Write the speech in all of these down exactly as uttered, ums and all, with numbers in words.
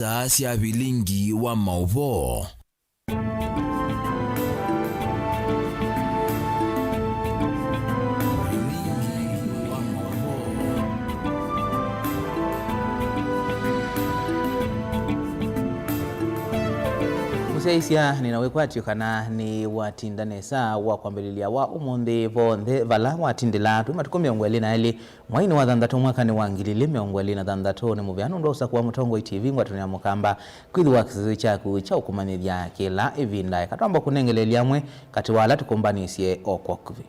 Saa sya vilingi wa maũvoo. Mũsyaĩĩsya, nĩna wĩkwatyo kana nĩwatinda nesa wa kwambĩlĩlya wa ũmũnthĩ vonthe vala watindĩla twĩ matukũ mĩongo ĩlĩ na elĩ mweinĩ wa thanthatũ mwakanĩ wa ngili ilĩ mĩongo ĩlĩ na thanthatũ. Nĩ mũvea nũndũ wa ũsakũa Mũtongoi T V ngwatanĩo ya Mũkamba kwĩthĩwa kĩsese kyaku kya ũkũmanyĩthya kĩla ĩvinda. Eka twamba kũnengeleelya amwe katĩ wa ala tũkũmbanĩsye o kwa ũkuvĩ.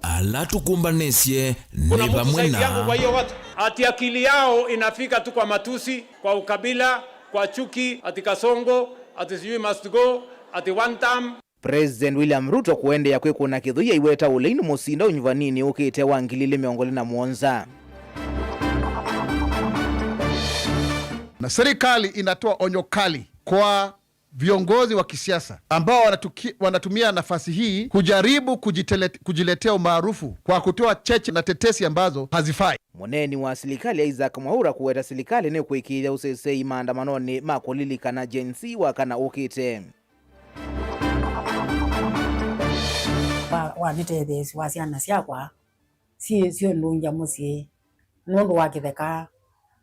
Ala tũkũmbanĩsye nĩ vamwe na. Ati akili yao inafika tu kwa matusi, kwa ukabila, kwa chuki, ati Kasongo, ati sijui must go, ati one term. President William Ruto kũendeea kwĩkũna kĩthũi aiweta ũlei nĩ mũsinda ũnyuvaninĩ ũkĩte wa ngili ilĩ mĩongo ĩlĩ na mũonza. Na serikali inatoa onyo kali kwa viongozi wa kisiasa ambao wanatuki-, wanatumia nafasi hii kujaribu kujitele-, kujiletea umaarufu kwa kutoa cheche na tetesi ambazo hazifai. Mũneeni wa silikalĩ Isaac Mwaura kũweta silikalĩ nĩkwĩkĩĩthya ũsesei maandamanonĩ ma kũlilikana Gen Z wa kana ũkĩte. Wa, wa nĩtetheesya wa syana syakwa syĩ syũndũngya mũsyĩ nũndũ wa kĩtheka.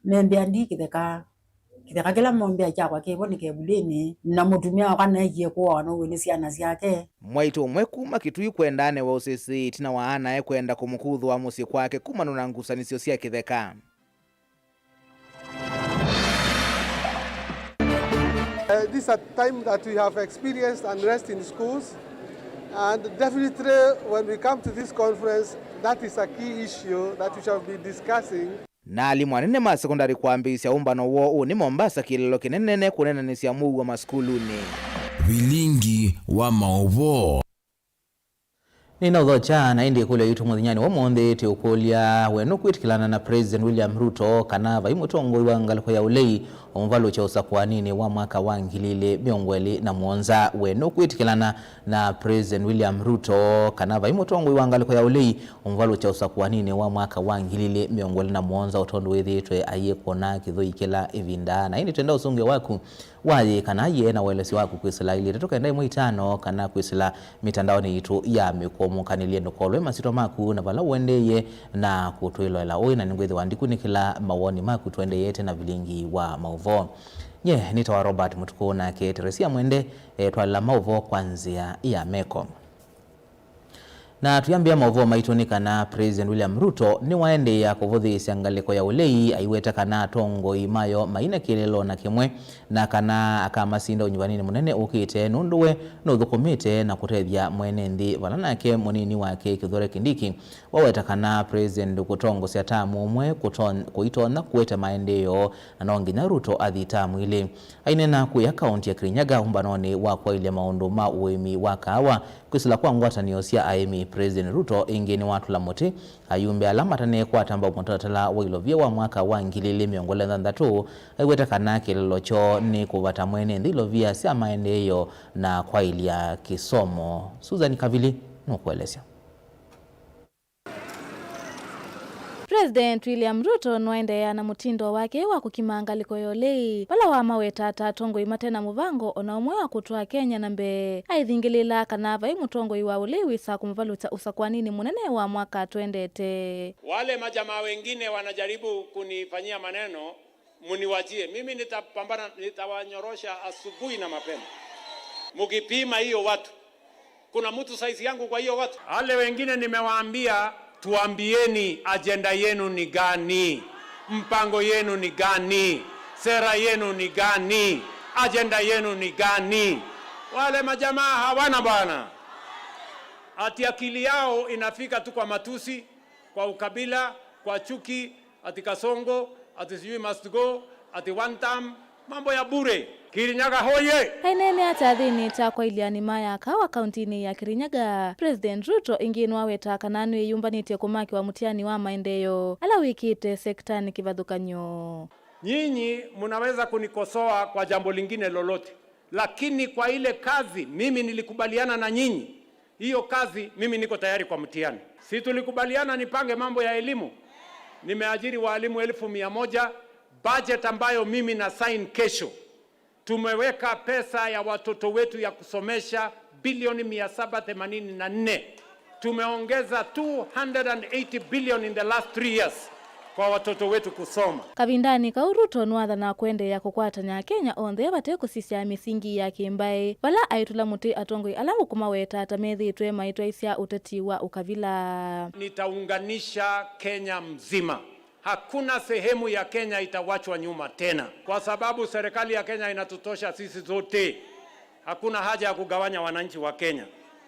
Membĩa ndi kĩtheka, kĩtheka kĩla membĩa kyakwa kĩvo nĩ kevulĩnĩ, na mũtumĩa wakwa naekie kũawa now'o nĩ syana syake. Mwaitũ ũmwe kuma Kitui kwendaa newe ũsĩsĩĩ ĩtina wa anae kwenda kũmũkuthũa mũsyĩ kwake kumana na ngusanĩsyo sya kĩtheka. Uh, this is a time that we have experienced unrest in schools, and definitely when we come to this conference, that is a key issue that we shall be discussing. Na alimũ anene ma sekondalĩ kwambĩĩsya ũmbano woo ũnĩ Mombasa kĩlĩlo kĩnenene kũnenanĩsya mũuo masukulunĩ. Vilingi wa maũvoo. Nĩnaũthokya, na ĩndĩ ĩkũlyo yitũ mũthenyanĩ wa ũmũnthĩ tĩũkũlya, we nũkwĩtĩkĩlana na President William Ruto kana vai mũtongoi wa ngalĩko ya ũlei ũmũvalũkya ũsakũaninĩ wa mwaka wa ngili ilĩ mĩongo ĩlĩ na mũonza? We nũkwĩtĩkĩlana na President William Ruto kana vai mũtongoi wa ngalĩko ya ũlei ũmũvalũkya ũsakũaninĩ wa mwaka wa ngili ilĩ mĩongo ĩlĩ na mũonza, o tondũ wĩthĩĩtwe ayĩkũna kĩthũi kĩla ĩvinda? Na ĩndĩ twenda ũsũngĩo waku. Wayĩ kana yĩe na ũelesyo waku kwĩsĩla ilĩ itatũ kenda ĩmwe itano kana kwĩsĩla mĩtandaonĩ yitũ ya mĩkũmũkanĩlye. Ndũkolwe masyĩtwa maku na vala ũendeeye na kũtwĩloela ũĩ, na nĩngwĩthĩwa ndikunĩkĩla mawoni maku tũendeete na vilingi wa maũvoo. Nye nĩtawa Robert Mũtukũ, nake Teresia Mwende etwalĩla maũvoo kwa nzĩa ya meko. Na tũyambĩa maũvoo maitũ nĩ kana President William Ruto nĩwaendeea kũvũthĩĩsya ngalĩko ya ũlei, aiweta kana atongoi mayo maina kĩlĩlo na kĩmwe, na kana akamasinda ũnyuvaninĩ mũnene ũkĩte, nũndũ we nũthũkũmĩte na kũtethya mwene nthĩ, vala nake mũnini wake Kithure Kindiki waweta kana President kũtongosya tamu ũmwe kũton-, kũitonya kũete maendeeo, na no nginya Ruto athi tamu ilĩ. Aineena kũya kaũnti ya Kirinyaga ũmbanonĩ wa kwaĩlya maũndũ ma ũĩmi wa kaawa kwĩsĩla kwa ngwatanĩo sya aĩmi, President Ruto ĩngĩ nĩwatũla mũtĩ ayumbe ala matanekwata mbau mũtalatala wa ilovia wa mwaka wa ngili ilĩ mĩongo ĩlĩ na thanthatũ, aiweta kana kĩlĩlo kyoo nĩ kũvata mwene nthĩ ilovia sya maendeeo na kwaĩlya kĩsomo. Susan Kavili nũkũelesya. President William Ruto nũendeea na mũtindo wake wa kũkima ngalĩko ya ũlei, vala wamaweta ta atongoi mate na mũvango o na ũmwe wa kũtwaa Kenya na mbee. Aithingĩlĩĩla kana vai mũtongoi wa ũlei wĩsa kũmũvalũkya ũsakũaninĩ mũnene wa mwaka twendete. Wale majamaa wengine wanajaribu kunifanyia maneno, muniwachie. Mimi nitapambana, nitawanyorosha asubuhi na mapema. Mukipima hiyo watu, kuna mtu size yangu kwa hiyo watu? Wale wengine nimewaambia, tuambieni ajenda yenu ni gani? Mpango yenu ni gani? Sera yenu ni gani? Ajenda yenu ni gani? Wale majamaa hawana bwana. Ati akili yao inafika tu kwa matusi, kwa ukabila, kwa chuki, ati Kasongo, ati sijui must go, ati one term, mambo ya bure. Kirinyaga hoye! Aineena kyathinĩ kya kwaĩlya nima ya kawa kauntinĩ ya Kirinyaga, President Ruto ĩngĩ nĩwaweta kana nĩwĩyũmbanĩtye kũmakĩwa mũtiani wa maendeeo ala wĩkĩte sektanĩ kĩvathũkany'o. Nyinyi mnaweza kunikosoa kwa jambo lingine lolote, lakini kwa ile kazi mimi nilikubaliana na nyinyi, hiyo kazi mimi niko tayari kwa mtihani. Si tulikubaliana nipange mambo ya elimu? Nimeajiri walimu elfu mia moja, Budget ambayo mimi na sign kesho, tumeweka pesa ya watoto wetu ya kusomesha bilioni mia saba themanini na nne. Tumeongeza two hundred and eighty billion in the last three years kwa watoto wetu kusoma. Kavindanĩ kau, Ruto nĩwathanaa kũendeea kũkwatany'a Akenya onthe vate kũsisya mĩsingi ya kĩmbaĩ, vala aitũla mũtĩ atongoi ala ũkũmawetaa ta methĩĩtwe maitwaĩsya ũteti wa ũkavila. Nitaunganisha Kenya mzima. Hakuna sehemu ya Kenya itawachwa nyuma tena, kwa sababu serikali ya Kenya inatutosha sisi zote. Hakuna haja ya kugawanya wananchi wa Kenya.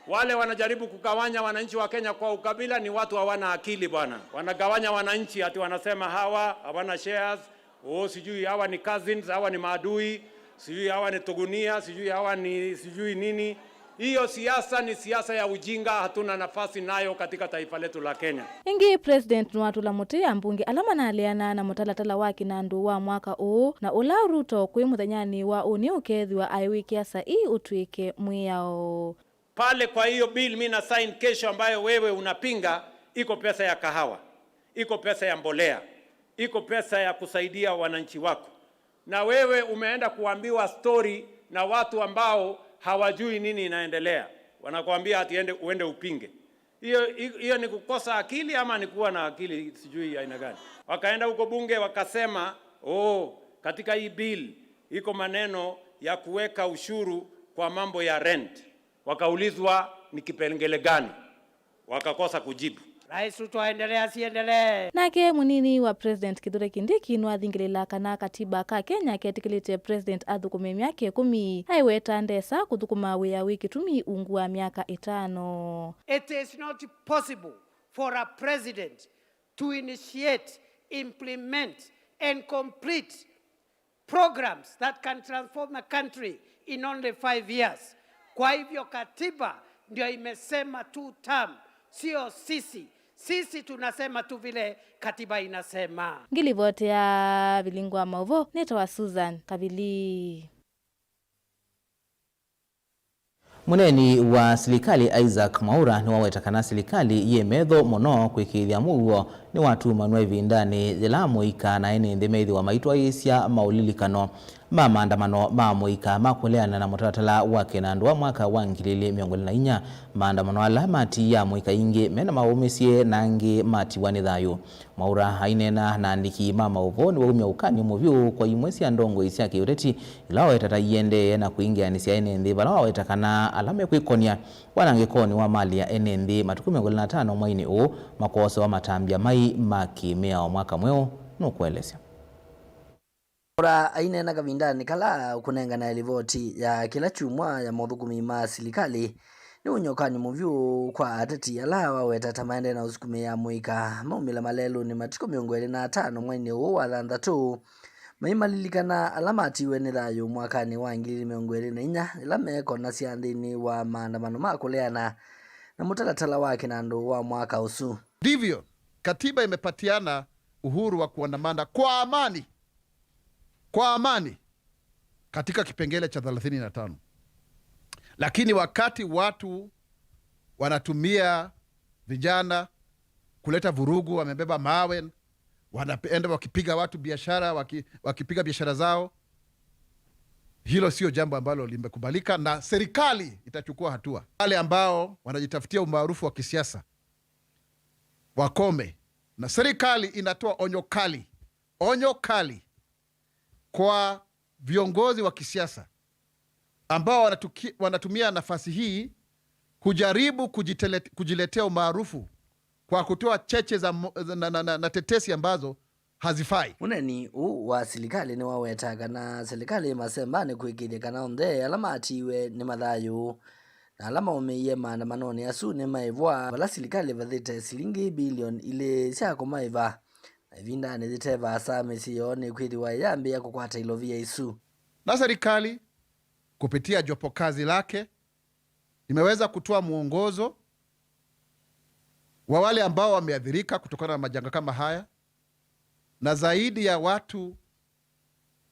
Wale wanajaribu kugawanya wananchi wa Kenya kwa ukabila ni watu hawana akili bwana. Wanagawanya wananchi ati wanasema hawa hawana shares, oh, sijui hawa ni cousins, hawa ni maadui, sijui hawa ni tugunia, sijui hawa ni sijui nini. Hiyo siasa ni siasa ya ujinga, hatuna nafasi nayo katika taifa letu la Kenya. Ĩngĩ, President nĩwatũla mũtĩ ambunge ala manaleanaa na mũtalatala wa kĩnandũ wa mwaka ũũ, na ũla Ruto kwĩ mũthenyanĩ wa ũnĩ ũkethĩwa aiwĩkĩa saii ũtw'ĩke mwĩao. Pale kwa hiyo bill mi na sign kesho ambayo wewe unapinga, iko pesa ya kahawa, iko pesa ya mbolea, iko pesa ya kusaidia wananchi wako. Na wewe umeenda kuambiwa story na watu ambao hawajui nini inaendelea. Wanakuambia ati ende, uende upinge. Hiyo, hiyo ni kukosa akili ama ni kuwa na akili sijui aina gani? Wakaenda huko bunge wakasema, "Oh, katika hii bill iko maneno ya kuweka ushuru kwa mambo ya rent." Wakaulizwa ni kipengele gani? Wakakosa kujibu. Rais Ruto aendelee asiendelee. Nake mũnini wa President Kithure Kindiki nĩwathingĩlĩla kana katiba ka Kenya ketĩkĩlĩte President athũkũme myaka ĩkũmi. Aiweta ndesa kũthũkũma wĩa wĩ kĩtumi ungu wa myaka ĩtano. It is not possible for a president to initiate, implement and complete programs that can transform a country in only five years. Kwa hivyo katiba ndio imesema two term, sio sisi. Sisi tunasema tu vile katiba inasema. Ngilivoti ya Vilingi wa Maũvoo, nĩtawa Susan Kavili. Mũneeni wa silikalĩ Isaac Mwaura nĩwaweta kana silikalĩ yĩ metho mũno kwĩkĩĩthya mũuo nĩwatumanw'a ĩvindanĩ yĩla amũika na ene nthĩ methĩwa maitwaĩĩsya maũlilikano ma maandamano ma amũika ma kũleana na mũtalatala wa kĩnandũ wa mwaka wa ngili ilĩ mĩongo ĩlĩ na inya, maandamano ala matiie amũika aingĩ mena maũmĩsye na angĩ matiwa nĩ thayũ. Mwaura aineena na aandĩki ma maũvoo nĩwaumya ũkany'o mũvyũ kwa imwe sya ndongoi sya kĩũteti ila waweta ta iendee na kwĩngĩanĩsya ene nthĩ vala waweta kana ala mekwĩkonya wanangĩkonĩ wa mali ya ene nthĩ matukũ mĩongo ĩlĩ na atano mwainĩ ũũ makoosewa matambya mai ma kĩ-mĩao mwaka mweũ. Nũkũelesya. Mwaura aineena kavindanĩ kala ũkũnenganae livoti ya kĩla kyumwa ya mothũkũmi ma silikalĩ, nĩwaumya ũkany'o mũvyũ kwa ateti ala waweta ta maendee na ũsukumĩĩa amũika maumĩle malelũnĩ matukũ mĩongo ĩlĩ na atano mwainĩ ũũ wa thanthatũ, maimalilikana ala matiwe nĩ thayũ mwakanĩ wa ngili ilĩ mĩongo ĩlĩ na inya, yĩla meekonasya nthĩnĩ wa maandamano ma kũleana na mũtalatala wa kĩnandũ wa mwaka ũsu. Ndivyo, katiba imepatiana uhuru wa kuandamana kwa amani, kwa amani katika kipengele cha thelathini na tano. Lakini wakati watu wanatumia vijana kuleta vurugu, wamebeba mawe, wanaenda wakipiga watu biashara, waki-, wakipiga biashara zao, hilo sio jambo ambalo limekubalika na serikali itachukua hatua. Wale ambao wanajitafutia umaarufu wa kisiasa wakome, na serikali inatoa onyo kali, onyo kali kwa viongozi wa kisiasa ambao wanatuki-, wanatumia nafasi hii kujaribu kujitele-, kujiletea umaarufu kwa kutoa cheche za mo-, na, na, na, na tetesi ambazo hazifai. Mũneeni ũũ wa silikalĩ nĩwaweta kana silikalĩ ĩ masembanĩ kũĩkĩĩthya kana onthe ala matiiwe nĩ mathayũ, na ala maũmĩie maandamanonĩ asu nĩmaĩvwa, vala silikalĩ ĩvathĩte silingi bilioni ilĩ sya kũmaĩva. Na ĩvindanĩ yĩte vaasa, mĩsyĩ yoo nĩkwĩthĩwa yambĩĩa kũkwata ilovia isu. Na serikali kupitia jopo kazi lake imeweza kutoa mwongozo wa wale ambao wameathirika kutokana na majanga kama haya, na zaidi ya watu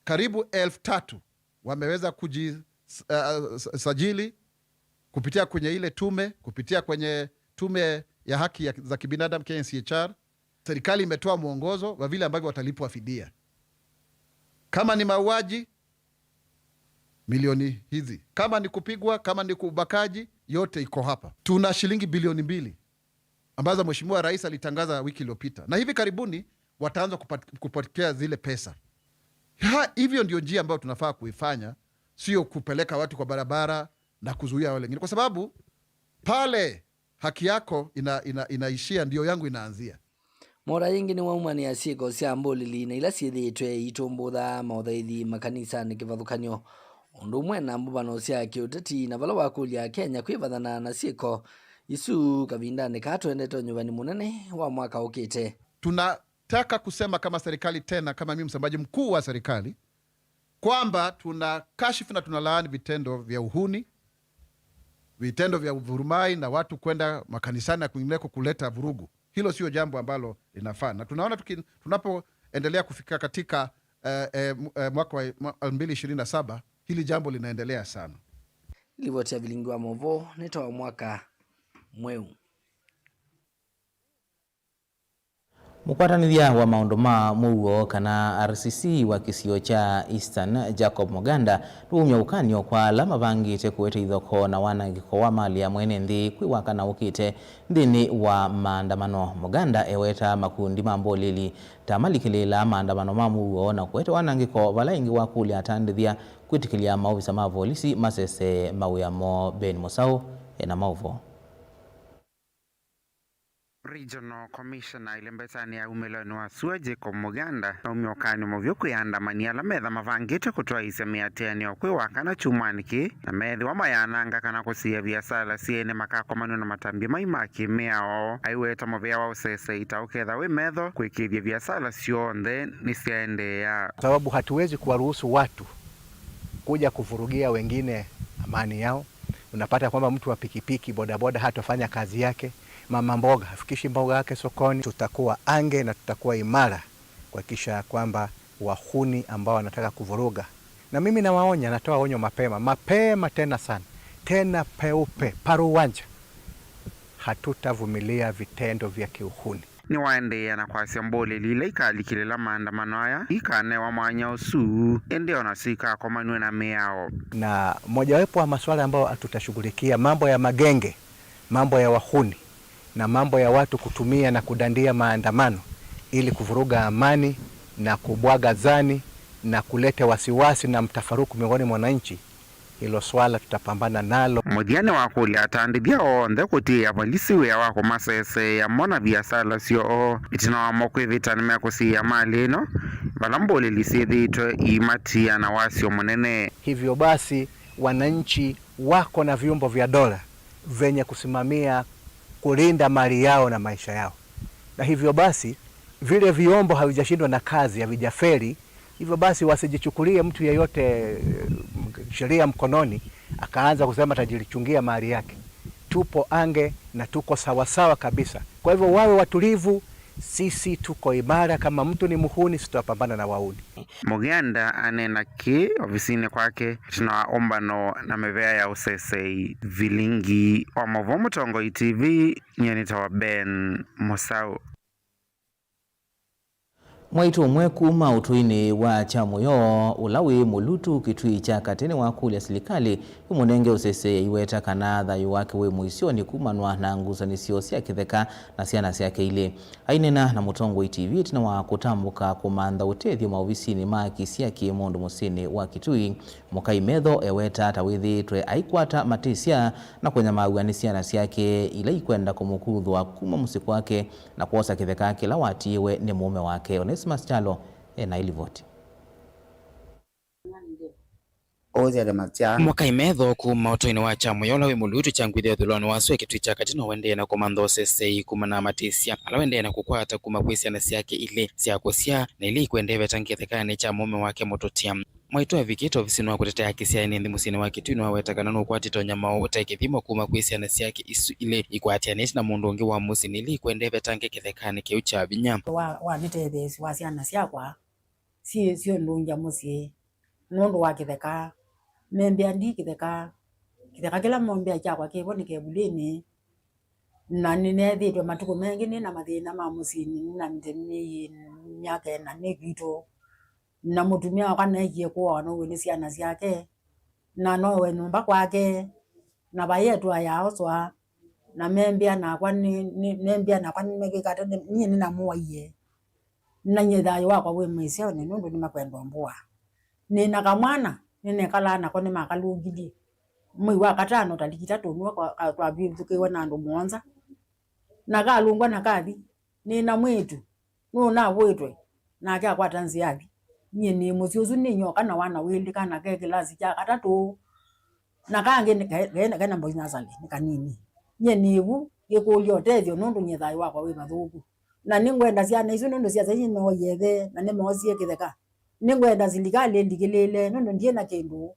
karibu elfu tatu wameweza kujisajili kupitia kwenye ile tume, kupitia kwenye tume ya haki ya, za kibinadamu K N C H R. Serikali imetoa mwongozo wa vile ambavyo watalipwa fidia. Kama ni mauaji, milioni hizi. Kama ni kupigwa, kama ni ubakaji, yote iko hapa. Tuna shilingi bilioni mbili ambazo Mheshimiwa Rais alitangaza wiki iliyopita, na hivi karibuni wataanza kupat-, kupokea zile pesa. Ha, hivyo ndio njia ambayo tunafaa kuifanya, sio kupeleka watu kwa barabara na kuzuia wale wengine, kwa sababu pale haki yako ina, ina, inaishia, ndio yangu inaanzia. Mora yĩngĩ nĩwaumanĩa syĩko sya mbũlĩli na ila syĩthĩĩtwe iitumbũtha maũthaithi makanisanĩ kĩvathũkany'o, ũndũ ũmwe na mbũmbano sya kĩũteti, na vala wakũlya Akenya kwĩvathana na syĩko isu kavindanĩ kaa tũendete ũnyuvani mũnene wa mwaka ũkĩte. Tunataka kusema kama serikali tena, kama mimi msemaji mkuu wa serikali, kwamba tunakashifu na tunalaani vitendo vya uhuni, vitendo vya uvurumai na watu kwenda makanisani na kwingineko kuleta vurugu. Hilo sio jambo ambalo linafaa, na tunaona tuki-, tunapoendelea kufika katika, eh, eh, mu-, eh, mwaka wa mwa-, elfu mbili ishirini na saba, hili jambo linaendelea sana. Livoti ya Vilingi wa Mauvoo nĩ ta wa mwaka mweũ. Mũkwatanĩthya wa maũndũ ma mũuo kana R C C wa kĩsio kya Eastern, Jacob Muganda, nĩwaumya ũkany'o kwa ala mavangĩte kũete ithokoo na wanangĩko wa malĩ ya mwene nthĩ kwĩ wakana ũkĩte nthĩnĩ wa maandamano. Muganda eweta makundi ma mbũlĩli ta malikĩlĩĩlaa maandamano ma mũuo na kũete wanangĩko, vala ĩngĩ wakũlya atandĩthya kwĩtĩkĩlya maovisa ma volisi masesee mawĩa moo. Ben Mũsaũ ena maũvoo. Regional Commissioner ĩlembetanĩ ya umĩlonĩ wa sua, Jacob Muganda, naumya ũkany'o mũvyũ kwĩ aandamani ala metha mavangĩte kũtwaĩĩsya mĩatĩanĩo kwĩ wakana kyumwanĩ kĩĩ, na meethĩwa mayananga kana kũsiĩa viasala syene makakomanw'a na matambya mai ma kĩmĩao. Aiweta mũvea wa ũsesei ta ũketha wĩ metho kũĩkĩĩthya viasala syonthe nĩsyaendeea. Sababu hatuwezi kuwaruhusu watu kuja kuvurugia wengine amani yao. Unapata kwamba mtu wa pikipiki, bodaboda hatofanya kazi yake, mama mboga hafikishi mboga yake sokoni. Tutakuwa ange na tutakuwa imara kuhakikisha kwamba wahuni ambao wanataka kuvuruga, na mimi nawaonya, natoa onyo mapema, mapema tena sana, tena peupe, paruwanja, hatutavumilia vitendo vya kiuhuni. Nĩwaendeea na kwasya mbũlĩli ila ikalikĩlĩla maandamano aya ikanewa mwanya ũsu, ĩndĩ o nasyo ikakomanw'e na mĩao. Na mojawapo wa masuala ambayo tutashughulikia, mambo ya magenge, mambo ya wahuni, na mambo ya watu kutumia na kudandia maandamano ili kuvuruga amani na kubwaga zani na kuleta wasiwasi na mtafaruku miongoni mwa wananchi. Hilo swala tutapambana nalo. Mũthya nĩwakũlya atandĩthya onthe kũtiĩa volisi wĩa wa kũmaseseea mo na viasala syoo. Ĩtina wa mo kwĩvĩta nĩmekũsiĩa malĩ ĩno, vala mbũlĩli syĩthĩĩtwe iimatiĩa na wasyo mũnene. Hivyo basi, wananchi wako na vyombo vya dola vyenye kusimamia, kulinda mali yao na maisha yao, na hivyo basi vile vyombo havijashindwa na kazi, havijafeli, hivyo basi wasijichukulie mtu yeyote, eh, sheria mkononi akaanza kusema atajichungia mali yake. Tupo ange na tuko sawasawa kabisa. Kwa hivyo wawe watulivu, sisi tuko imara. Kama mtu ni muhuni, sisi tutapambana na wahuni. Muganda aneena kĩĩ ovisinĩ kwake ĩtina wa ũmbano na mĩvea ya ũsesei. Vilingi wa Mauvoo, Mũtongoi T V, nyie nĩtawa Ben Mũsaũ. Mwaitũ ũmwe kuma ũtũinĩ wa Kyamũyoo, ũla wĩ Mũlutu, Kitui kya Katĩ, nĩwakũlya silikalĩ ĩmũnenge ũseseei weta kana thayũ wake wĩ mũisyonĩ kumanwa na ngusanĩsyo sya kĩtheka na syana syake ilĩ. Aineena na Mũtongoi T V ĩtina wa kũtambũka kũmantha ũtethyo maovisinĩ ma aki sya kĩ-mũndũ mũsyĩnĩ wa Kitui, Mũkai Metho eweta ta wĩthĩĩtwe aikwata matĩsya na kũnyamaaw'a nĩ syana syake ila ikwenda kũmũkuthũa kuma mũsyĩ kwake na kwosa kĩtheka kĩla watiĩwe nĩ mũũme wake. Onesimus Kyalo ena ĩlivoti. Mũkai Metho kuma ũtũinĩ wa Kyamũyoo ũla wĩ Mũlutu kya ngwithĩ ũthũlonĩ wa sua Kitui kya Katĩ nĩwaendeea na kũmantha ũseseei kumana na matĩsya ala waendeea na kũkwata kuma kwĩ syana syake ilĩ sya kũsyaa, na ila ikwenda iveta kĩthekanĩ kya mũũme wake mũtũtia. Mwaitũ avikĩte ovisinĩ wa kũtetea aki sya ene nthĩ mũsyĩnĩ wa Kitui nĩwaweta kana nũkwatĩte ũnyamao ũte kĩthimo kuma kwĩ syana syake isu ilĩ ikwatĩanĩte na mũndũ ũngĩ wa mũsyĩ, na ila ikwenda ivetange kĩthekanĩ kĩu kya vinya. Wa, wa nĩtetheesĩ wa syana syakwa syĩ syũndũngya mũsyĩ nũndũ wa kĩtheka. Membĩa ndi kĩtheka, kĩtheka kĩla membĩa kyakwa kĩvo nĩ kevulĩnĩ, na nĩneethĩĩtwe matukũ mengĩ nĩ na mathĩna ma mũsyĩnĩ, nĩ na mĩthenya myaka ĩna nĩ kwitũ. Na mũtumĩa wakwa neekie kũawa now'o nĩ syana syake, na nowe nyũmba kwake, na vai etũ ayaoswa, na membĩa nakwa nĩ, nĩ, membĩa nakwa nĩmekĩkate, nyie nĩnamũaie. Na nyie thayũ wakwa wĩ mĩseonĩ nũndũ nĩmakwenda ũmbũa. Nĩ na kamwana nĩnekalaa nako nĩmakalũngilye. Mwei wa katano taliki itatũ nĩwe kwa-, ka-, twavithũkĩiwe na andũ mũonza. Na kalũngwa na kathi, nĩ na mwĩĩtu nũnavũĩtwe, nake akwata nzĩa athi. Nyie nĩ mũsyĩ ũsu nĩ nyoka na wana wĩlĩ, kana ke kĩlasi kya katatũ, na kangĩ nĩ ke-, ke-, kena boys nursery, nĩ kanini. Nyie nĩ vu ngĩkũlya ũtethyo nũndũ nyie thayũ wakwa wĩ vathũku. Na nĩngwenda syana isu nũndũ syasya nyie nooie ĩthe na nĩmoosie kĩtheka. Nĩngwenda silikalĩ ĩndikĩlĩĩle nũndũ ndyĩ na kĩndũ.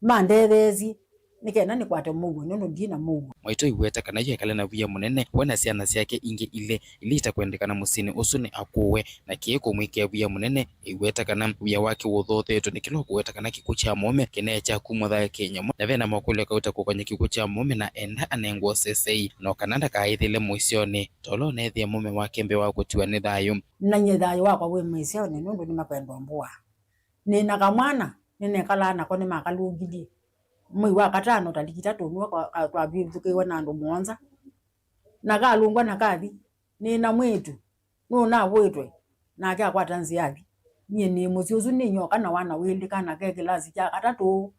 Mandetheesye, nĩ kenda nĩkwate mũuo, nũndũ ndi na mũuo. Mwaitũ aiweta kana yu ekale na wia mũnene, we na syana syake ingĩ ilĩ, ila itakwendekana mũsyĩnĩ ũsu nĩ akũwe, na kĩĩ kũmwĩkĩa wia mũnene. Aiweta kana wia wake wũthoothetwe nĩ kĩla ũkũweta kana kĩkw'ũ kya mũũme kĩneekya kumũthayũkĩĩa mũno, na ve na makũlyo kauta kũkony'a kĩkw'ũ kya mũũme na enda anengwe ũsesei, no kana ndakaĩthĩle mũisyonĩ, ta ũla ũneethĩie mũũme wake mbee wa kũtiwa nĩ thayũ. Na nyie thayũ wakwa wĩ mĩseonĩ nũndũ nĩmakwenda ũmbũa. Nĩ na kamwana nĩnekalaa nako nĩmakalũngilye. Mwei wa katano taliki itatũ nĩwe kwa-, ka-, twavithũkĩiwe na andũ mũonza. Na kalũngwa na kathi, nĩ na mwĩĩtu nũnavũĩtwe, nake akwata nzĩa athi. Nyie nĩ mũsyĩ ũsu nĩ nyoka na wana wĩlĩ, kana ke kĩlasi kya katatũ.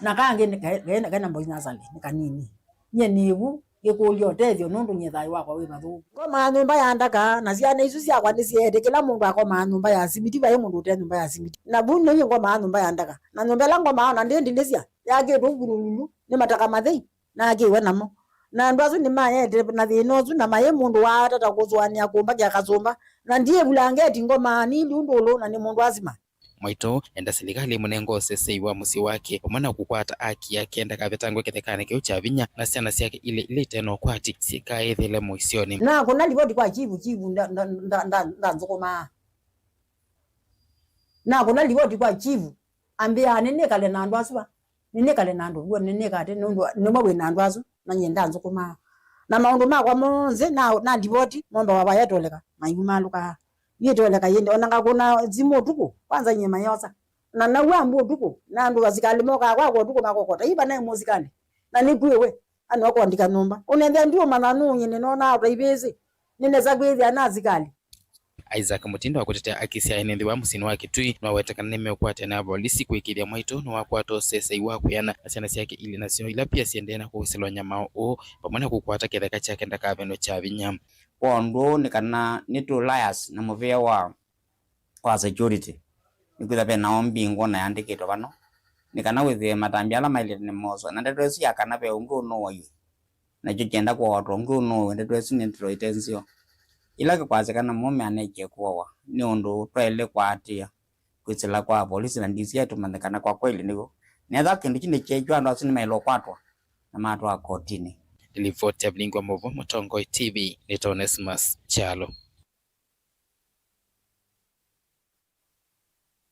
Na kangĩ nĩ ke-, ke-, kena boys nursery, nĩ kanini. Nyie nĩ vu ngĩkũlya ũtethyo nũndũ nyie thayũ wakwa wĩ vathũku. Ngomaa nyũmba ya ndaka, na syana isu syakwa nĩsyeete, kĩla mũndũ akomaa nyũmba ya simiti, vai mũndũ ũte nyũmba ya simiti. Na vu nĩnyie ngomaa nyũmba ya ndaka. Na nyũmba ĩla ngomaa ona ndĩ ndilĩsya, yakĩtwe vulululu nĩ mataka mathei, nakĩwe namo. Na andũ asu nĩmaete na thĩna ũsu, na maĩ mũndũ waatata kũsũanĩa kũmbakĩa kasũmba. Na ndiĩ vulangeti ngomaa nili ũndũ ũlũ, na nĩ mũndũ asima. Mwaitũ enda silikalĩ ĩmũnenge ũsesei wa mũsyĩ wake, vamwe na kũkwata aki yake ndakavetangwe kĩthekanĩ kĩu kya vinya, na syana syake ilĩ ila ite na ũkwati syĩkaĩthĩle mũisyonĩ. Nakũna livoti kwa chifu, chifu nda-, nda-, nda-, nda-, ndanzũkũmaa. Nakũna livoti kwa chifu, ambĩa nĩnĩkale na andũ asu va. Nĩnĩkale na andũ w'o, nĩnĩkate nũndũ nĩmwe wĩ na andũ asu, na nyie ndanzũkũmaa. Na maũndũ makwa monthe na, na livoti, mombawa vaya ĩtoleka, mayumalũkaa. Yĩtoleka yĩndĩ, ona ngakũna simũ ũtukũ, kwanza nyie mayosa. Na naw'a mbu ũtukũ, na andũ asikalĩ mokaa kwakwa ũtukũ makokota, "Ii vanaĩ mũsikalĩ?" Na nĩkw'ĩwe, ani wakondika nyũmba. Ũnethĩa ndiũmanya nũũ nyie nĩnonaa ũtaivĩsĩ. Nĩnesa kwĩthĩa na asikalĩ. Isaac Mũtindo wa kũtetea aki sya ene nthĩ wa mũsyĩnĩ wa Kĩtui nĩwaweta kana nĩmeũkwatĩa na avolisi kũĩkĩĩthya Mwaitũ nĩwakwata ũsesei wa kwĩana na syana syake ilĩ, nasyo ila pia siendee na kũsĩlwa nyamao ũũ, vamwe na kũkwata kĩtheka kyake ndakavenwe kya vinya. Kwa ũndũ ũũ nĩ kana nĩ tũ liars na mũvĩa wa, wa security. Nĩkwĩthwa ve nao mbingwa na yandĩkĩtwe vano, nĩ kana wĩthĩe matambya ala maĩlĩte nĩmoswa, na ndeto ĩsu ya kana ve ũngĩ ũnũũaie, nakyo kyenda kũawatwa ũngĩ ũnũũwe, ndeto ĩsu nĩ ndeto ite nzeo. Ĩla kĩkwasya kana mũũme anekie kũawa, nĩ ũndũ twaĩle kwaatĩĩa kwĩsĩla kwa avolisi na D C I tũmanye kana kwa kweli nĩw'o. Nethwa kĩndũ kyu nĩkyekw'a, andũ asu nĩmaĩle ũkwatwa na matwaa kotinĩ. Nĩ livoti ya Vilingi wa Maũvoo Mũtongoi T V, nĩ Onesmus Kyalo.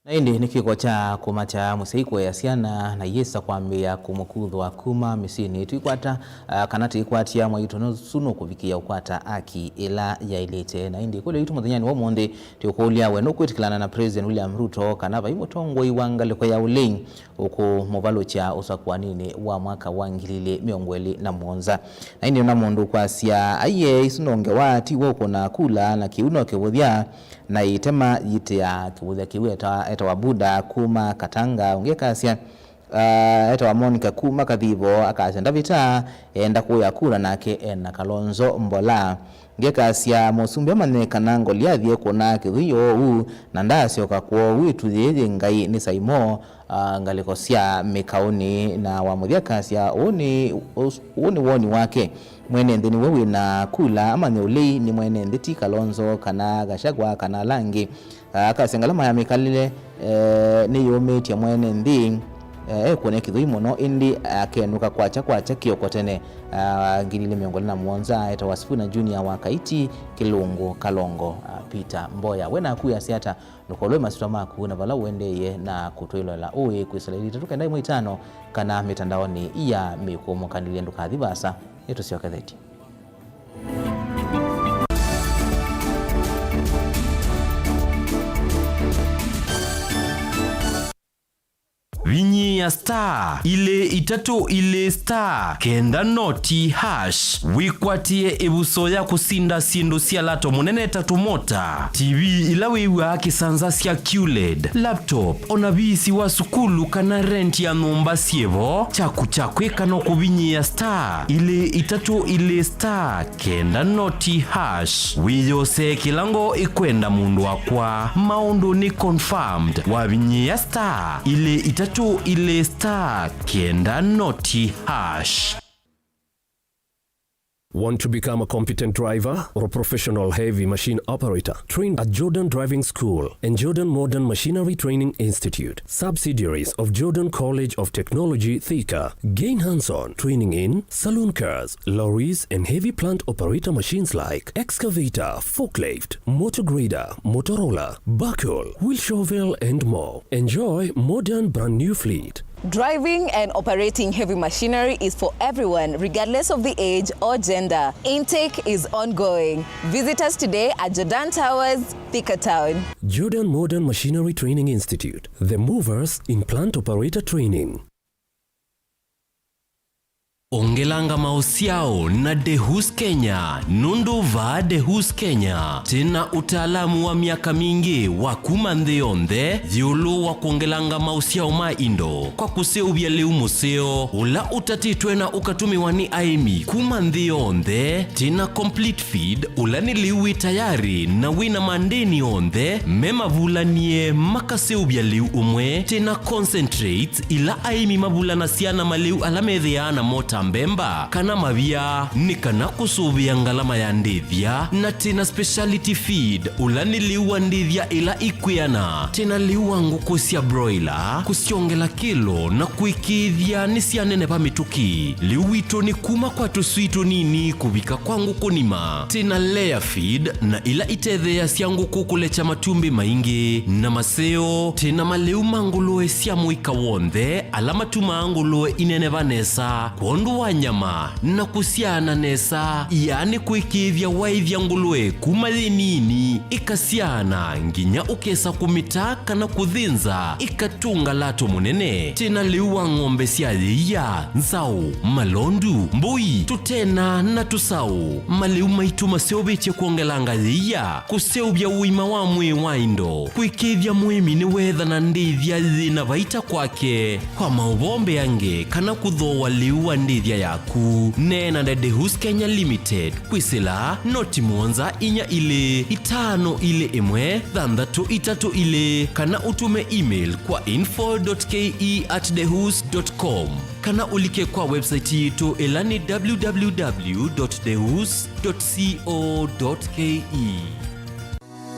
Na ĩndĩ nĩ kĩko kya kũmakya mũsyai kũea syana na iyĩsa kwambĩĩa kũmũkuthũa kuma mĩsyĩnĩ. Tũikwata, ah, kana tũikwatya mwaitũ ũsu nũkũvikĩĩa ũkwata aki ĩla yaĩlĩte. Na ĩndĩ ĩkũlyo yitũ mũthenyanĩ wa ũmũnthĩ, tũikũlya, we nũkwĩtĩkĩlana na President William Ruto kana vai mũtongoi wa ngalĩko ya ũlei ũkũmũvalũkya ũsakũaninĩ wa mwaka wa ngili ilĩ mĩongo ĩlĩ na mũonza? Na ĩndĩ ona mũndũ ũkwasya, aiee, isu no ngewa, ti we ũkũnaa kula, na kĩu no kĩvũthya, na ĩtema yitĩa kĩvũthya kĩu etawa, etawa Buda kuma Katanga. Ũngĩ akasya, ah, etawa Monica kuma Kathivo, akasya, Ndavita eenda kũya kula nake ena Kalonzo Mbola. Ngekasya mũsumbĩ amanye kana Ngoliathi ekũnaa kĩthũi oou, na ndaasyoka kwoo. Wĩtu yĩĩ yĩ Ngai nĩ Saimo, ah, ngalĩko sya mĩkaũnĩ. Na wa mũthya akasya ũũ nĩ, ũũ nĩ woni wake. Mwene nthĩ nĩwe wĩ na kula, amanye ũlei nĩ mwene nthĩ, ti Kalonzo kana Gachagua kana ala angĩ. Akasya ngalama ya mĩkalĩle, eh, nĩyũmĩtye mwene nthĩ, eh, ekũne kĩthũi mũno, ĩndĩ akenũka kwakya kwakya kĩoko tene. Ah, ngili ilĩ mĩongo ĩlĩ na mũonza, etawa Sifuna Junior wa Kaiti, Kĩlũngũ, Kalongo, ah, Peter Mboya. We naku wĩasya ata? Ndũkolwe masyĩtwa maku na vala ũendeeye na kũtwĩloela ũĩ kwĩsĩla ilĩ itatũ kenda ĩmwe itano kana mĩtandaonĩ ya mĩkũmũkanĩlye. Ndũkathi vaasa, nĩtũsyokethetye. Vinyĩĩa star ilĩ itatũ ilĩ star kenda noti hash wĩkwatĩe ĩvuso ya kũsinda syĩndũ sya lato mũnene ta tũmota, T V ila wĩw'aa kĩsanza sya Q led, laptop, o na viisi wa sukulu kana rent ya nyũmba syĩ vo. Kyaku kya kwĩka no kũvinyĩĩa star ilĩ itatũ ilĩ star kenda noti hash wĩyosee kĩla ngoo ĩkwenda mũndũ wakwa. Maũndũ nĩ confirmed wavinyĩĩa star ilĩ itatũ ilĩ star kenda noti hash. Want to become a competent driver or a professional heavy machine operator? Train at Jordan Driving School and Jordan Modern Machinery Training Institute, subsidiaries of Jordan College of Technology, Thika. Gain hands-on training in saloon cars, lorries, and heavy plant operator machines like excavator, forklift, motor grader, motor roller, backhoe, wheel shovel, and more. Enjoy modern brand new fleet. Driving and operating heavy machinery is for everyone, regardless of the age or gender. Intake is ongoing. Visit us today at Jordan Towers, Thika Town. Jordan Modern Machinery Training Institute, the movers in plant operator training. Ongelanga maũsyao na Dehus Kenya, nũndũ vaa Dehus Kenya twĩ na ũtaalamu wa myaka mingĩ wa kuma nthĩ yonthe ĩũlũ wa kwongelanga maũsyao ma indo kwa kũseũvya lĩu mũseo ũla ũtatĩtwe na ũkatũmĩwa nĩ aĩmi kuma nthĩ yonthe. Twĩ na complete feed, ũla nĩ lĩu wĩ tayarĩ na wĩ na mandĩni onthe me mavulanie makaseũvya lĩu ũmwe. Twĩ na concentrates, ila aĩmi mavulanasya na malĩu ala methĩaa namo ta mbemba kana mavia, nĩ kana kũsũvĩa ngalama ya ndĩthya. Na twĩ na speciality feed, ũla nĩ lĩu wa ndĩthya ila ikwĩana. Twĩ na lĩu wa ngũkũ sya broiler, kũsyongela kĩlo na kũĩkĩĩthya nĩsyaneneva mĩtũkĩ. Lĩu witũ nĩ kuma kwa tũswii tũnini kũvika kwa ngũkũ nima. Twĩ na layer feed na ila itetheeasya ngũkũ kũlekya matumbĩ maingĩ na maseo. Twĩ na malĩu ma ngũlũe sya mũika w'onthe ala matumaa ngũlũe ineneva nesa kwondũ wa nyama na kũsyaana nesa, yaani kũĩkĩĩthya waĩthya ngũlũe kuma yĩ nini ĩkasyaana nginya ũkesa kũmĩta kana kũthĩnza ĩkatũnga lato mũnene. Twĩ na lĩu wa ng'ombe sya yĩia, nzaũ, malondu, mbũi, tũtena na tũsaũ. Malĩu maitũ maseũvĩtye kwongelanga yĩia, kũseũvya ũima wa mwĩĩ wa indo, kũĩkĩĩthya mũĩmi nĩweethana ndĩthya yĩ na vaita kwake. Kwa maũvoo mbeange kana kũthooa lĩu wa ndĩthya yaku, neena na Dehus Kenya Limited kwĩsĩla noti mũonza inya ilĩ itano ilĩ ĩmwe thanthatũ itatũ ilĩ kana ũtũme email kwa info dot K E at dehus dot com kana ũlike kwa website yitũ ĩla nĩ w w w dot dehus dot co dot K E.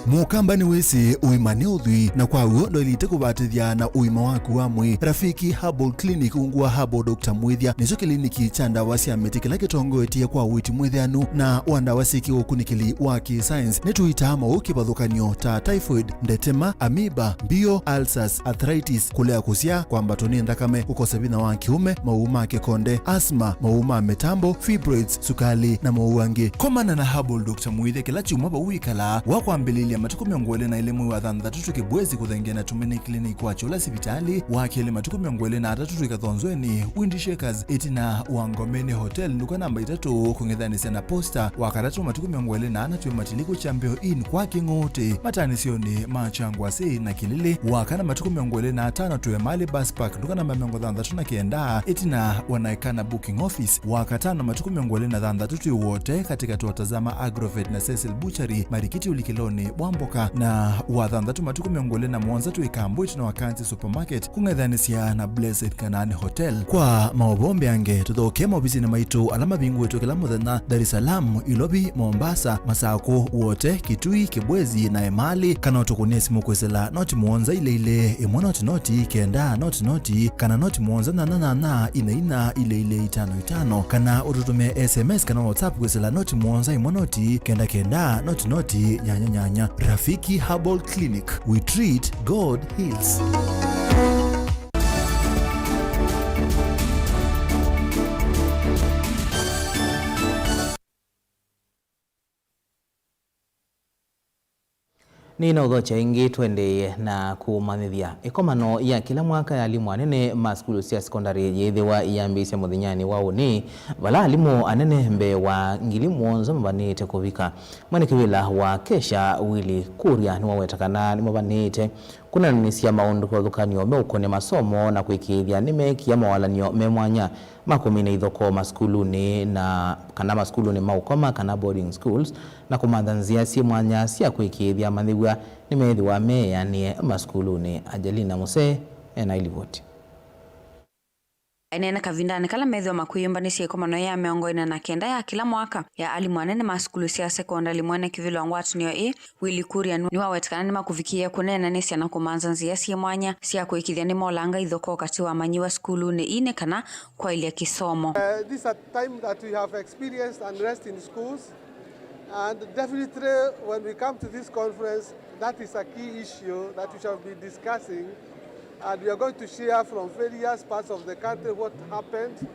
Mũkamba nĩwĩsĩ ũima nĩ ũthwii, na kwa w'o ndwaĩlĩte kũvatĩthya na ũima waku wa mwĩĩ. Rafiki Herbal Clinic, ungu wa Herbal Doctor Mwĩthya, nĩkyo kĩliniki kya ndawa sya mĩtĩ kĩla kĩtongoetye kwa ũiiti mwĩthĩanu na wa ndawa syĩ kĩũkunĩkĩli wa kĩ-science. Nĩtũitaa maũũ kĩvathũkany'o ta typhoid, ndetema, amoeba, mbio, ulcers, arthritis, kũlea kũsyaa, kwambatwa nĩ nthakame, kũkosa vinya wa kĩũme, maũũ ma kĩkonde, asthma, maũũ ma mĩtambo, fibroids, sukalĩ, na maũũ angĩ. Komana na Herbal Doctor Mwĩthya kĩla kyumwa vau wĩkalaa. Wa kwambĩlĩlya matukũ mĩongo ĩlĩ na ĩlĩ mwei wa thanthatũ twĩ Kĩbwezi kũthengeana Tumaini Clinic kwa Kyũla sivitalĩ, wa kelĩ matukũ mĩongo ĩlĩ na atatũ twĩ Kathonzweni, Windy Shakers, ĩtina wa Ngomeni Hotel, nduka namba itatũ, kũng'ethanĩsya na posta, wa katatũ matukũ mĩongo ĩlĩ na ana twĩ Matiliku Champion Inn kwa Kĩng'ũtĩ, matanĩsyonĩ ma Kyangwasĩ na Kĩlĩlĩ, wa kana matukũ mĩongo ĩlĩ na atano twĩ Emali Bus Park, nduka namba mĩongo thanthatũ na kenda, ĩtina wa Naikana Booking Office, wa katano matukũ mĩongo ĩlĩ na thanthatũ twĩ Wote, katĩkatĩ wa Tazama Agrovet na Cecil Butchery, marikiti ũlikĩlonĩ wa mboka, na wa thanthatũ matukũ mĩongo ĩlĩ na mũonza twĩ Kambu, ĩtina wa Kanzi Supermarket, kũng'ethanĩsya na Blessed Canaan Hotel. Kwa maũvoo mbeange, tũthokee maovisinĩ maitũ ala mavingũĩtwe kĩla mũthenya, Dar es Salaam, Ilovi, Mombasa, Masakũ, Wote, Kitui, Kibwezi, na Emali, kana ũtũkũnĩe simũ kwĩsĩla noti mũonza ilĩ ilĩ, ĩmwe noti noti, kenda noti noti, kana noti mũonza nyanya nyanya, ina ina, ilĩ ilĩ, itano itano, kana ũtũtũmĩe S M S kana WhatsApp kwĩsĩla noti mũonza ĩmwe noti, kenda kenda, noti noti, nyanya nyanya. Rafiki Herbal Clinic. We treat, God heals. Nĩnaũthokya ĩngĩ, tũendeeye na kũmanyĩthya. Ĩkomano ya kĩla mwaka ya alimũ anene ma sukulu sya sekondalĩ yĩthĩwa yambĩĩsya mũthenyanĩ wa ũnĩ, vala alimũ anene mbee wa ngili mũonza mavanĩte kũvika. Mwene kĩvĩla wa Kesha, Willy Kuria, nĩwaweta kana nĩmavanĩte kũneenanĩsya maũndũ kĩvathũkany'o meũkonya masomo na kũĩkĩĩthya nĩmeekĩa mawalany'o me mwanya ma kũmina ithokoo masukulunĩ na kana masukulunĩ ma ũkoma kana boarding schools, na kũmantha nzĩa syĩ mwanya sya kũĩkĩĩthya amanyĩw'a nĩmeethĩwa meeanĩe masukulunĩ. Angelina Musee ena ilivoti. Aineena kavindanĩ kala methĩwa makwĩyũmbanĩsya ĩkomano ya mĩongo ĩna na kenda ya kĩla mwaka ya alimũ anene ma sukulu sya sekondalĩ, mwene kĩvĩla wa ngwatanĩo ĩĩ, Willy Kuria, nĩwaweta kana nĩmakũvikĩĩa kũneenanĩsya na kũmantha nzĩa syĩ mwanya sya kũĩkĩĩthya nĩmolanga ithokoo katĩ wa amanyĩw'a sukulunĩ ii nĩ kana kwaĩlya kĩsomo. Uh, this is a time that we have experienced unrest in schools, and definitely when we come to this conference, that is a key issue that we shall be discussing, and we are going to share from various parts of the country what happened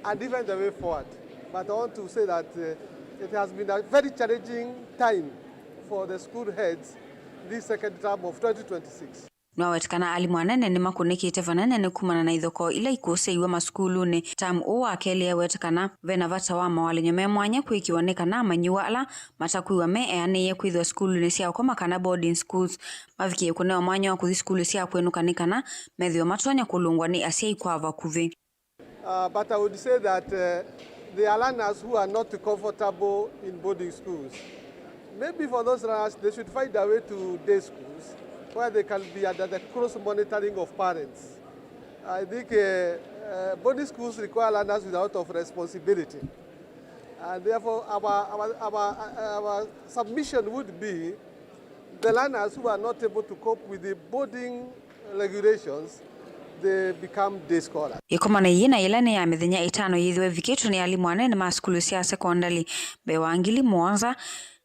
and even the way forward. But I want to say that, uh, it has been a very challenging time for the school heads this second term of twenty twenty-six. Nĩwaweta kana alimũ anene nĩmakũnĩkĩte vanene nĩ kumana na ithokoo ila ikũsĩiw'e masukulunĩ. Tam ũũ wa kelĩ eweta kana ve na vata wa mawalany'o me mwanya kwĩkĩwa nĩ kana amanyĩw'a ala matakwĩw'a me eanĩĩe kwĩthĩwa sukulunĩ sya ũkoma kana boarding schools mavikĩe kũnewa mwanya wa kũthi sukulu sya kwĩnũka nĩ kana methĩwe matonya kũlũngwa nĩ asyai kwa vakuvĩ. Uh, but I would say that, uh, there are learners who are not comfortable in boarding schools. Maybe for those learners, they should find a way to day schools where they can be under the close monitoring of parents. I think, uh, uh, boarding schools require learners with a lot of responsibility. And therefore, our, our, our, uh, our submission would be the learners who are not able to cope with the boarding regulations, they become day scholars. Ĩkomano yĩĩ na yĩla nĩ ya mĩthenya ĩtano yĩthĩwa ĩvikĩtwe nĩ alimũ anene ma sukulu sya sekondalĩ mbee wa ngili mũonza,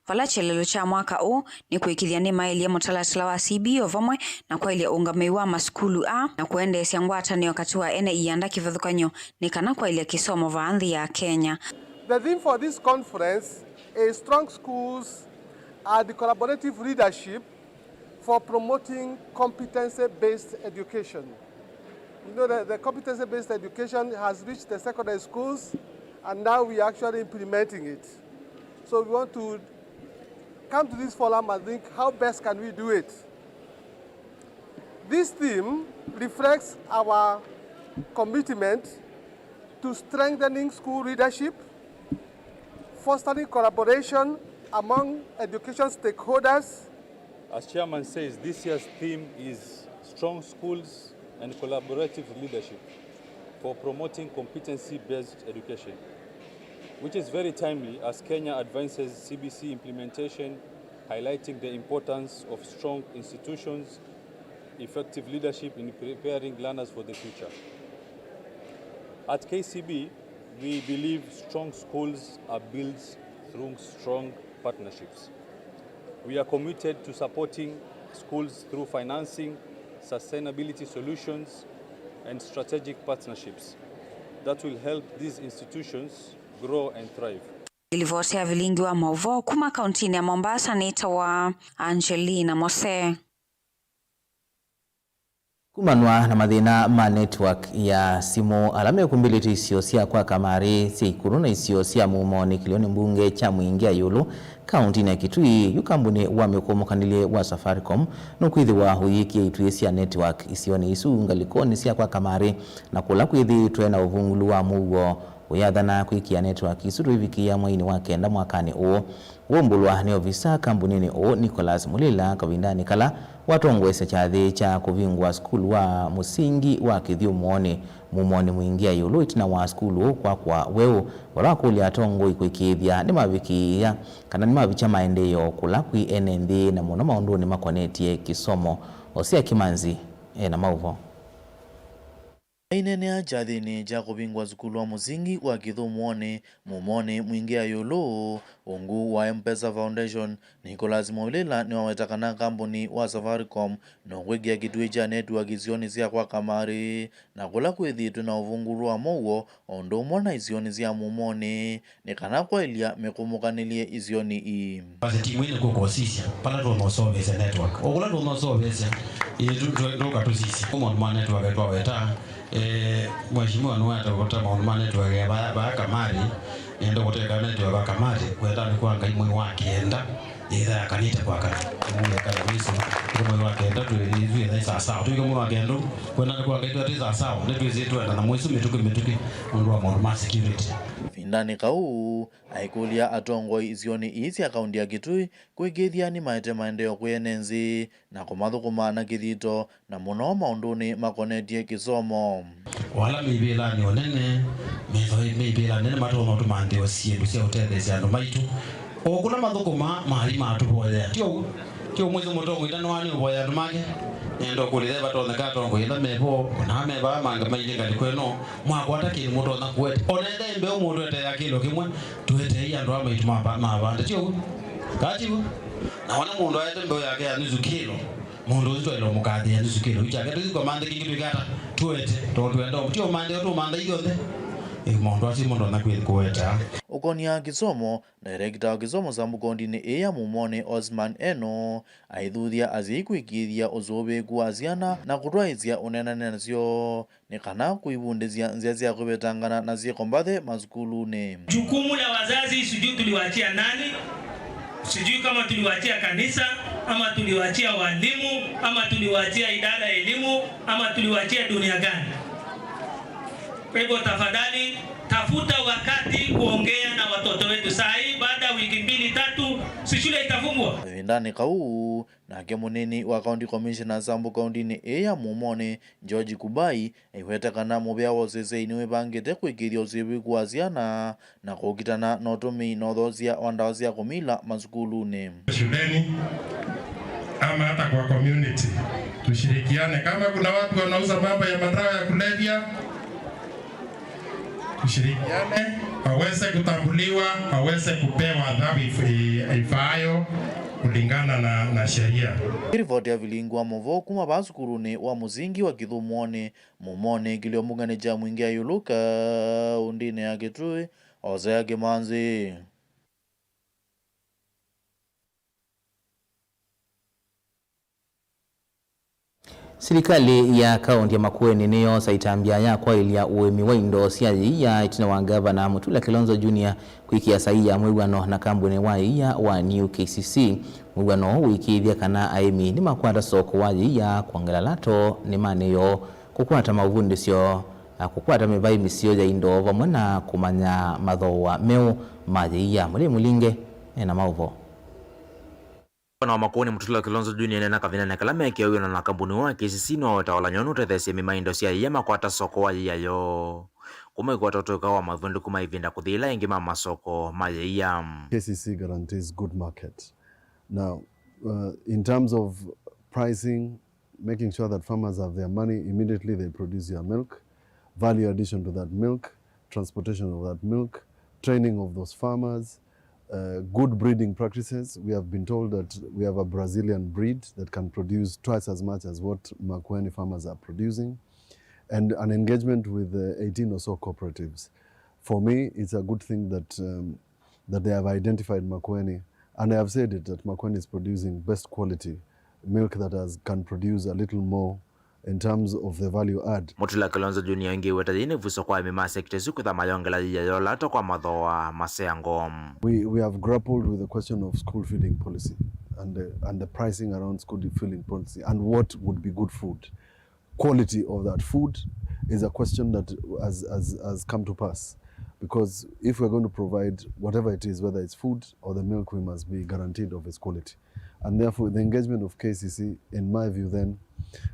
vala kyelelo kya mwaka ũũ nĩ kũĩkĩĩthya nĩmaĩlye mũtalatala wa C B E o vamwe na kwaĩlya ũngamĩi wa masukulu aa na kũendeesya ngwatanĩo katĩ wa ene ianda kĩvathũkany'o nĩ kana kwaĩlya kĩsomo vaa nthĩ ya Kenya. The theme for this conference is strong schools and collaborative leadership for promoting competency-based education. You know, the, the competency-based education has reached the secondary schools, and now we are actually implementing it. So we want to come to this forum and think, how best can we do it? This theme reflects our commitment to strengthening school leadership, fostering collaboration among education stakeholders. As Chairman says, this year's theme is Strong Schools and Collaborative Leadership for Promoting Competency-Based Education, which is very timely as Kenya advances C B C implementation, highlighting the importance of strong institutions, effective leadership in preparing learners for the future. At K C B, we believe strong schools are built through strong partnerships. We are committed to supporting schools through financing, sustainability solutions, and strategic partnerships that will help these institutions grow and thrive. Ĩlivoti ya vilingi wa maũvoo kuma kauntinĩ ya Mombasa nĩtawa Angelina Mose. Kumanwa na mathĩna ma network ya simũ, ala mekumbĩlĩte isio sya kwa kamarĩ syĩ ikũlũ na isio sya mumonĩ kĩlĩonĩ mbunge kya Mwingi ya ĩũlũ, kauntinĩ ya Kitui, yu kambuni wa mĩkũmũkanĩlye wa Safaricom nũkwĩthĩwa ũyĩkĩa ituĩ sya network isionĩ isu ngalĩkonĩ sya kwa kamarĩ, na kũla kwĩthĩĩtwe na ũvungũlu wa mũuo ũyathana kwĩkĩa network isu tũivikĩĩa mweinĩ wa kenda mwakanĩ ũũ. Waumbũlwa nĩ ovisa kambuninĩ ũũ, Nicholas Mulila, kavindanĩ kala watongoesya kyathĩ kya kũvingũa sukulu wa mũsingi wa Kĩthyũmũonĩ, mumonĩ Mwingi ya ĩũlũ, ĩtina wa sukulu ũũ kwakwa weũ, vala wakũlya atongoi kũĩkĩĩthya nĩmavikĩĩa kana nĩmavikya maendeeo kũla kwĩ ene nthĩ, na mũno maũndũnĩ makonetye kĩsomo. Hosea Kimanzi ena maũvoo. Aineenea kyathĩnĩ kya kũvingũa sukulu wa mũsingi wa Kĩthũmũonĩ, Mumonĩ, Mwingĩa ĩũlũ, ungu wa M-Pesa Foundation, Nicholas Mwaulila nĩwaweta kana kambuni wa Safaricom nũkwĩkĩa kĩtuĩ kya network isionĩ sya kwa Kamari, na kũla kwĩthĩĩtwe na ũvungũlu wa mũuo, o ũndũ ũmwe na isionĩ sya Mumonĩ, nĩ kana kwaĩlya mĩkũmũkanĩlye isionĩ ii. Basi timu ĩno kũkosisya pala tũnosoveesya network. O kũla tũnosoveesya, ĩ, tũ-, tũ-, tũka tũsisya. Kwa maũndũ ma network twaweta, eh, mheshimiwa nũweta kũta maũndũ ma network ya vaya, vaya Kamari, nĩenda kũteka network ya Kamari, kwenda nĩ kwa Ngai mwei wa kenda, yĩtha yakanĩte kwakana. Mwaka ya mwisho, kwa mwei wa kenda, twĩ, ithuĩ yĩtha ĩ sawa sawa. Twĩke mwei wa kenda, kwenda nĩ kwa Ngai twatĩ sawa sawa. Nĩtwĩsĩ twenda na mwĩsu mĩtũkĩ mĩtũkĩ, nũndũ wa maũndũ ma security. Ĩvindanĩ kau, aikũlya atongoi isionĩ ii sya kaunti ya Kitui kwĩkĩĩthya nĩmaete maendeeo kwĩ ene nthĩ na kũmathũkũma na kĩthito, na mũno maũndũnĩ makonetye kĩsomo. O ala me ivĩlanĩ o nene, methĩwa me ivĩlanĩ nene matonya ũtũma nthĩ o syĩndũ sya ũtetheesya andũ maitũ. O kũla mathũkũmaa, maaĩ matũvoyea. Ti ũu? Ti ũu mwĩsĩ mũtongoi ndanũaa nĩ ũvoya andũ make? Nenda ũkũlya, ve vatonyeka atongoi ala me vo, o na me vaa manga mailye ngalĩko ĩno, mwakwata kĩndũ mũtonya kũete. O na ethĩwa ĩ mbeũ mũndũ eteea kĩlo kĩmwe, tũeteei andũ aa maitũ mava-, mavande. Ti ũu? Kaa ti w'o? Na wona mũndũ aete mbeũ yake ya nusu kĩlo, mũndũ ũsu twaĩle ũmũkathĩĩa nusu kĩlo yu kyake. Tũthi kwa manthĩ kĩngĩ twĩke ata? Tũete, tondũ twenda, ti ũmanthe, tũmantha ithyonthe. Ĩ, maũndũ asu mũndũ ndonya kwĩ-, kũweta. Ũkonia kĩsomo, Director wa kĩsomo Sambu kauntinĩ ĩĩ ya Mumonĩ, Osman Eno, aithuthya asyai kwĩkĩĩthya ũsũvĩĩku wa syana na kũtwaĩsya ũneenany'a nasyo nĩ kana kũivundĩsya nzĩa sya kũvetangana na syĩko mbathe masukulunĩ. Jukumu la wazazi, sijui tuliwaachia nani, sijui kama tuliwaachia kanisa, ama tuliwaachia walimu, ama tuliwaachia idara ya elimu, ama tuliwaachia dunia gani? Kwa hivyo, tafadhali, tafuta wakati kuongea na watoto wetu. Saa hii, baada ya wiki mbili, tatu, si shule itafungwa? Kavindanĩ kau, nake mũnini wa County Commissioner Sambu kauntinĩ ĩĩ ya Mumonĩ, George Kubai, aiweta kana mũvĩa wa ũseseĩ nĩwĩvangĩte kwĩkĩĩthya ũsũvĩĩku wa syana na kũkitana na ũtũmĩi na ũthoosya wa ndawa sya kũmila masukulunĩ. Shuleni ama hata kwa community, tushirikiane. Kama kuna watu wanauza mambo ya madawa ya kulevya, tushirikiane, waweze kutambuliwa, waweze kupewa adhabu if-, ifaayo kulingana na, na sheria. Ripoti ya Vilingi wa Mũvoo kuma vaa sukulunĩ wa mũsingi wa Kĩthũmũonĩ, Mumonĩ, kĩlio mbungenĩ kya Mwingĩa ĩũlũ kaũntĩnĩ ya Kitui, Hosea Kĩmanzi. Silikalĩ ya kaũntĩ ya Makueni nĩyoosa ĩtambya ya kwaĩlya ũĩmi wa indo sya yĩia ĩtina wa Ngavana Mutula Kilonzo Junior kwĩkĩa saii ya mwĩw'ano na kambunĩ wa yĩia wa New K C C. Mwĩw'ano ũũ ũĩkĩĩthya kana aĩmi nĩmakwata soko wa yĩia, kwongela lato nĩ manĩo, kũkwata maũvundĩsyo, kũkwata mĩvaĩ mĩseo ya indo, vamwe na kũmanya mathooa meũ ma yĩia. Mũlei Mũlinge ena maũvoo. Ngavana wa Makueni Mutula Kilonzo Junior eneena kavindanĩ kala meekĩawa wĩano na kambuni wa K C C nĩwaweta ũlany'o nũtetheesya aĩmi ma indo sya yĩia makwata soko wa yĩia yoo, kũmaikwata ũtũĩka wa mathundũku ma ĩvinda kũthi ĩla ĩngĩ ma masoko ma yĩia. K C C guarantees good market. Now, uh, in terms of pricing, making sure that farmers have their money immediately they produce your milk, value addition to that milk, transportation of that milk, training of those farmers, uh, good breeding practices. We have been told that we have a Brazilian breed that can produce twice as much as what Makueni farmers are producing, and an engagement with the eighteen or so cooperatives. For me, it's a good thing that, um, that they have identified Makueni, and I have said it, that Makueni is producing best quality milk that has, can produce a little more in terms of the value add. Mutula Kilonzo Junior ĩngĩ weta yĩĩ nĩ vuso kwa aĩmi ma sekita ĩsu kwĩtha mayongela yĩia yoo lato kwa mathooa maseango. We, we have grappled with the question of school feeding policy and the, and the pricing around school feeding policy and what would be good food. Quality of that food is a question that has, has, has come to pass, because if we're going to provide whatever it is, whether it's food or the milk, we must be guaranteed of its quality. And therefore, the engagement of K C C, in my view, then,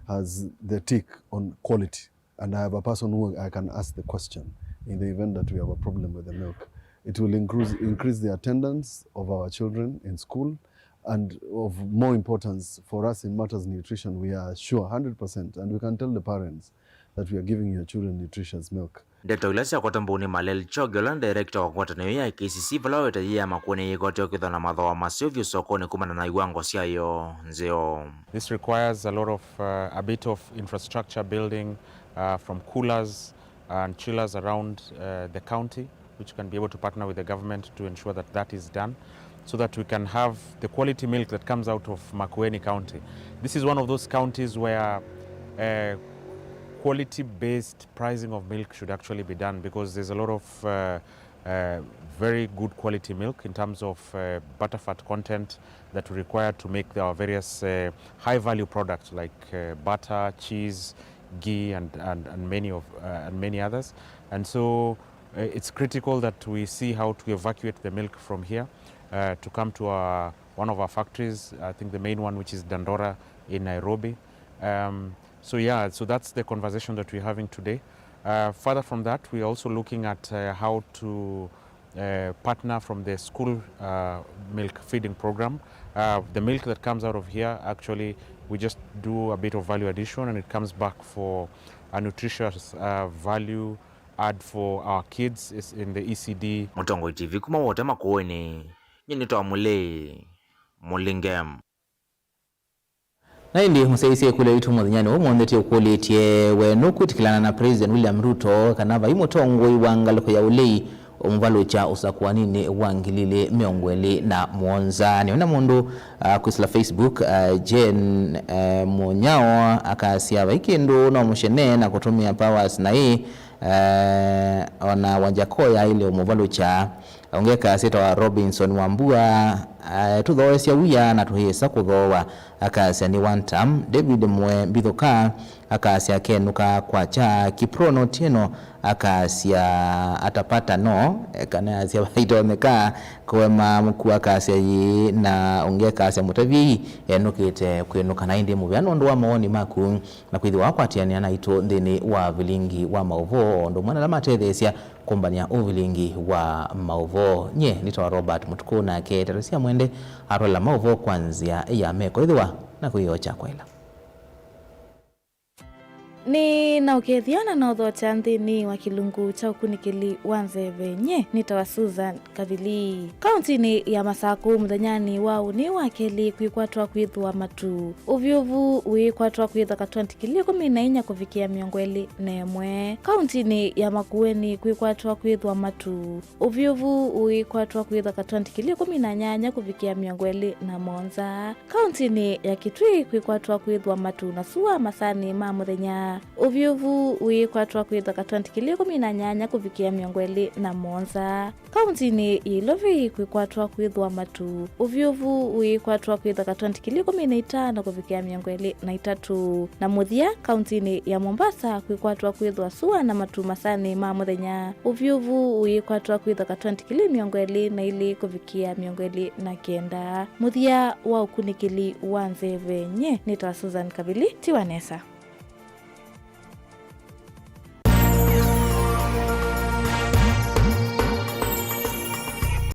has the tick on quality. And I have a person who I can ask the question in the event that we have a problem with the milk. It will increase, increase the attendance of our children in school. And of more importance for us in matters nutrition, we are sure hundred percent, and we can tell the parents that we are giving your children nutritious milk. Ndeto ila syakwata mbau nĩ Malel Choge, ũla nĩ director wa ngwatanĩo ya K C C, vala waweta yĩĩ ya Makueni yĩkwatĩwa kwĩthwa na mathooa maseo vyũ sokonĩ kumana na iwango syayo nzeo. This requires a lot of, uh, a bit of infrastructure building, uh, from coolers and chillers around, uh, the county, which can be able to partner with the government to ensure that that is done, so that we can have the quality milk that comes out of Makueni County. This is one of those counties where, uh, quality-based pricing of milk should actually be done, because there's a lot of, uh, uh, very good quality milk in terms of, uh, butterfat content that we require to make our various, uh, high-value products like, uh, butter, cheese, ghee, and, and, and many of, uh, and many others. And so, uh, it's critical that we see how to evacuate the milk from here, uh, to come to our, one of our factories, I think the main one, which is Dandora in Nairobi. Um, so yeah, so that's the conversation that we're having today. Uh, further from that, we're also looking at, uh, how to, uh, partner from the school, uh, milk feeding program. Uh, the milk that comes out of here, actually, we just do a bit of value addition and it comes back for a nutritious, uh, value add for our kids is in the E C D. Mũtongoi T V kuma Wote Makueni, nyie nĩtawa Mũlĩi Mũlinge. Na ĩndĩ mũsyaĩĩsye ĩkũlyo yitũ mũthenyanĩ wa ũmũnthĩ, tũkũlĩtye, we nũkwĩtĩkĩlana na President William Ruto kana vai mũtongoi wa ngalĩko ya ũlei ũmũvalũkya ũsakũaninĩ wa ngili ilĩ mĩongo ĩlĩ na mũonza? Nĩona mũndũ, ah, kwĩsĩla Facebook, ah, Jane, eh, Mũnyao akasya vai kĩndũ no mũcene na kũtũmĩa powers naĩ, eh, ona Wanjakoya aĩle ũmũvalũkya. Ũngĩ akasya etawa Robinson Wambua, eh, tũthooesya wia na tũyĩsa kũthooa, akasya nĩ one term. David Mwe Mbithũka akasya akenũka kwakya. Kiprono Otieno akasya atapata no, eh, kana asya vaitonyeka kũema mũkua, akasya yĩĩ, na ũngĩ akasya mũtavye enũkĩte kwĩnũka. Na ĩndĩ mũvea nũndũ wa mawoni maku na kwĩthĩwa wakwatĩanĩa naitũ nthĩnĩ wa vilingi wa maũvoo, o ũndũ ũmwe na ala matetheesya kũmbany'a ũvilingi wa maũvoo. Nyie nĩtawa Robert Mũtukũ, nake Teresia Mwende atwaĩla maũvoo kwa nzĩa ya meko. Ĩthĩwa na kwĩyoo kya kwaĩla. Nĩ na ũkethya na nothokya nthĩnĩ wa kĩlungu kya ũkunĩkĩli wa nzeve. Nyie nĩtawa Susan Kavili. Kauntinĩ ya Masakũ mũthenyanĩ wa ũnĩ wa kelĩ kwĩkwatwa kwĩthwa matu. Ũvyũvu wĩkwatwa kwĩthwa katwenti kili ĩkũmi na inya kũvikĩa mĩongo ĩlĩ na ĩmwe. Kauntinĩ ya Makueni kwĩkwatwa kwĩthwa matu. Ũvyũvu wĩkwatwa kwĩthwa katwenti kili ĩkũmi na nyanya kũvikĩa mĩongo ĩlĩ na mũonza. Kauntinĩ ya Kitui kwĩkwatwa kwĩthwa matu na sua masanĩ ma mũthenya. Ũvyũvu wĩkwatwa kwĩthwa katwenti kili ĩkũmi na nyanya kũvikĩa mĩongo ĩlĩ na mũonza. Kauntinĩ ya Ilovi kwĩkwatwa kwĩthwa matu. Ũvyũvu wĩkwatwa kwĩthwa katwenti kili ĩkũmi na itano kũvikĩa mĩongo ĩlĩ na itatũ. Na mũthya, kauntinĩ ya Mombasa kwĩkwatwa kwĩthwa sua na matu masanĩ ma mũthenya. Ũvyũvu wĩkwatwa kwĩthwa katwenti kili mĩongo ĩlĩ na ilĩ kũvikĩa mĩongo ĩlĩ na kenda. Mũthya wa ũkunĩkĩli wa nzeve, nyie nĩtawa Susan Kavili, tiwa nesa.